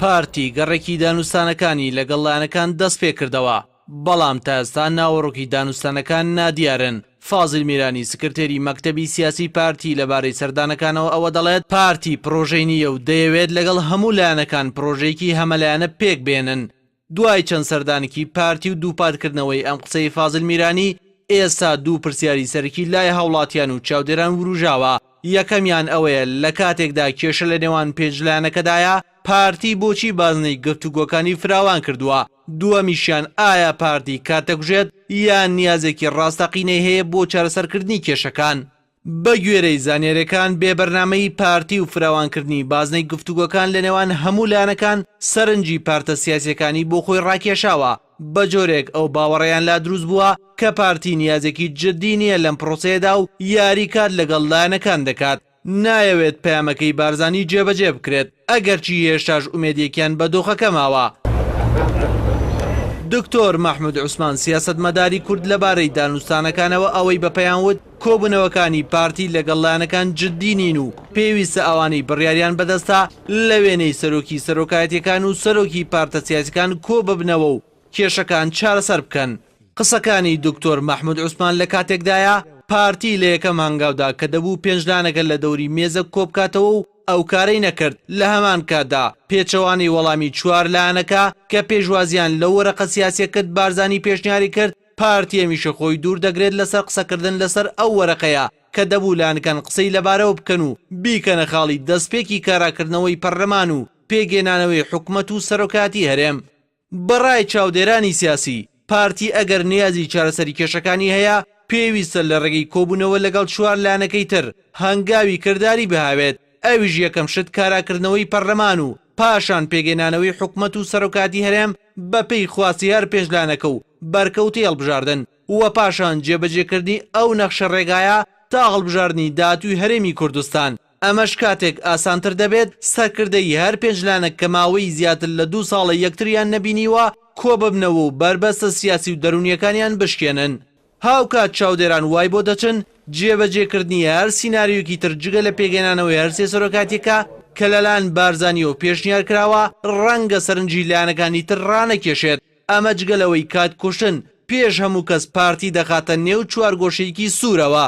پارتی گەڕێکی دانوستانەکانی لەگەڵ لایەنەکان دەستپێکردەوە، بەڵام تا ئێستا ناوەڕۆکی دانوستانەکان نادیارن. فازیل میرانی سکرتێری مەکتەبی سیاسی پارتی لەبارەی سەردانەکانەوە ئەوە دەڵێت، پارتی پڕۆژەی نییە و دەیەوێت لەگەڵ هەموو لایەنەکان پڕۆژەیەکی هەمەلایەنە پێکبێنن. دوای چەند سەردانێکی پارتی و دووپاتکردنەوەی ئەم قسەی فازل میرانی، ئێستا دوو پرسیاری سەرەکی لای هاوڵاتیان و چاودێران وروژاوە، یەکەمیان ئەوەیە لە کاتێکدا کێشە لە نێوان پێنج لایەنەکەدایە، پارتی بۆچی بازنەی گفتوگۆکانی فراوان کردووە؟ دووەمیشیان ئایا پارتی کات دەکوژێت یان نیازێکی ڕاستەقینەی هەیە بۆ چارەسەرکردنی کێشەکان؟ بەگوێرەی زانیارییەکان، بێ بەرنامەیی پارتی و فراوانکردنی بازنەی گفتوگۆکان لەنێوان هەموو لایەنەکان سەرنجی پارتە سیاسییەکانی بۆ خۆی ڕاکێشاوە، بەجۆرێک ئەو باوەڕەیان لا دروست بووە کە پارتی نیازێکی جددی نییە لەم پرۆسەیەدا و یاری کات لەگەڵ لایەنەکان دەکات. نایەوێت پەیامەکەی بارزانی جێبەجێ بکرێت، ئەگەرچی هێشتاش ئومێدێکیان بە دۆخەکە ماوە. دکتۆر مەحمود عوسمان سیاسەتمەداری کورد لەبارەی دانوستانەکانەوە ئەوەی بە پەیام وت، کۆبوونەوەکانی پارتی لەگەڵ لایەنەکان جددی نین و پێویستە ئەوانەی بڕیاریان بەدەستە لە وێنەی سەرۆکی سەرۆکایەتیەکان و سەرۆکی پارتە سیاسیەکان کۆببنەوە و کێشەکان چارەسەر بکەن. قسەکانی دکتۆر مەحمود عوسمان لە کاتێکدایە، پارتی لە یەکەم هەنگاودا کە دەبوو پێنج لانەکە لە دەوری مێزەک کۆبکاتەوە و ئەو کارەی نەکرد، لە هەمان کاتدا پێچەوانەی وەڵامی چوار لایەنەکە کە پێشوازیان لەو وەرەقە سیاسیە کرد بارزانی پێشنیاری کرد پارتی هەمیشە خۆی دوور دەگرێت لەسەر قسەکردن لەسەر ئەو وەرەقەیە کە دەبوو لایەنەکان قسەی لەبارەوە بکەن و بیکەنە خاڵی دەستپێکی کاراکردنەوەی پەرلەمان و پێکهێنانەوەی حکومەت و سەرۆکایەتی هەرێم. بەڕای چاودێرانی سیاسی، پارتی ئەگەر نیازی چارەسەری کێشەکانی هەیە، پێویستە لە ڕێگەی کۆبوونەوە لەگەڵ چوار لایەنەکەی تر هەنگاوی کرداری بهاوێت، ئەویش یەکەم شت کاراکردنەوەی پەرلەمان و پاشان پێکهێنانەوەی حکومەت و سەرۆکایەتی هەرێم بەپێی خواستی هەر پێنج لایەنەکە و بەرکەوتەی هەڵبژاردن و پاشان جێبەجێکردنی ئەو نەخشە ڕێگایە تا هەڵبژاردنی داهاتووی هەرێمی کوردستان. ئەمەش کاتێک ئاسانتر دەبێت سەرکردەی هەر پێنج لانەک کە ماوەی زیاتر لە دوو ساڵە یەکتریان نەبینیوە کۆببنەوە و بەربەستە سیاسی و دەروونییەکانیان بشکێنن. هاوکات چاودێران وای بۆ دەچن جێبەجێکردنی هەر سیناریۆیەکی تر جگە لە پێکهێنانەوەی هەرسێ سەرۆکایەتییەکە کە لەلایەن بارزانییەوە پێشنیار کراوە ڕەنگە سەرنجی لایەنەکانی تر ڕانەکێشێت، ئەمە جگە لەوەی کات کوشتن پێش هەموو کەس پارتی دەخاتە نێو چوارگۆشەیەکی سوورەوە.